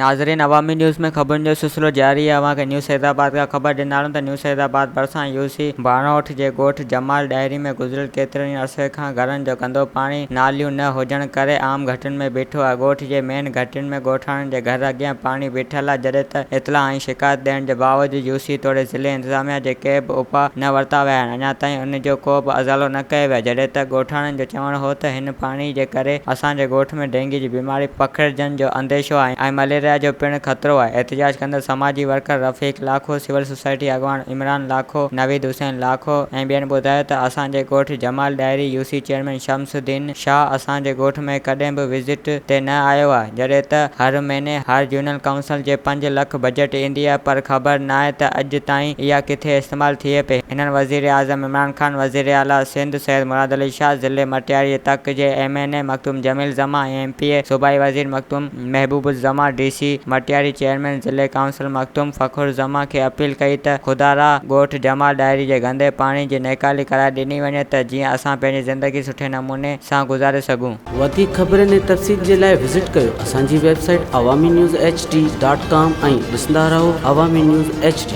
ناظرين عوامي نيوز ۾ خبرن جو سلسلو جاري آهي اوهان کي نيو سيدآباد کان خبر ڏيندا هلون ته نيو سيدآباد ڀرسان يو سي ڀاڻوٺ جي ڳوٺ جمال ڏاهري ۾ گذريل ڪيترن ئي عرصي کان گهرن جو گندو پاڻي ناليون نه هجڻ ڪري عام گهٽين ۾ بيٺو آهي ڳوٺ جي مين گهٽين ۾ ڳوٺاڻن جي گهر اڳيان پاڻي بيٺل آهي جڏهن ته اطلاع ۽ شڪايت ڏيڻ جي باوجود يو سي توڙي ضلعي انتظاميا جي ڪي به اپاء نه ورتا ويا آهن اڃا تائين ان جو ڪو به ازالو نه ڪيو ويو آهي جڏهن ته ڳوٺاڻن جو چوڻ هو ته هن پاڻي جي ڪري اسان جي ڳوٺ ۾ ڊينگي جي بيماري پکڙجڻ جو انديشو آهي ۽ مليريا جو پڻ خطرو آهي. احتجاج ڪندڙ سماجي ورڪر رفيق لاکو، سول سوسائٽي اڳواڻ عمران لاکو، نويد حسين لاکو ۽ ٻين ٻڌايو ته اسان جي ڳوٺ Jamal Dahri U C chairman Shamsuddin Shah اسان جي ڳوٺ ۾ ڪڏهن به وزٽ تي نه آيو آهي جڏهن ته هر مهيني هر يونين ڪائونسل جي پنج لک بجيٽ ايندي آهي پر خبر ناهي ته اڄ تائين اها ڪٿي استعمال ٿئي پئي. هنن وزيراعظم عمران خان، وزيراعليٰ سنڌ سيد مراد علي شاهه، ضلعي مٽياري جي تڪ جي M N A Makhdoom Jamil Zaman ۽ M P A صوبائي وزير Makhdoom Mehboob Uzzaman, D C Matiari chairman ضلعي ڪائونسل مخدوم فخر الزمان کي اپيل ڪئي ته خدارا ڳوٺ جمال ڏاهري جي گندي پاڻي جي نيڪالي ڪرائي ڏني وڃي ته جيئن اسان پنهنجي زندگي سٺي نموني سان گذاري سگهون. وڌيڪ خبرن ۽ تفصيل جي لاء وزٽ ڪيو اسان جي website Awami news H D dot com ۽ ڏسندا رهو عوامي نيوز ايڇ ڊي.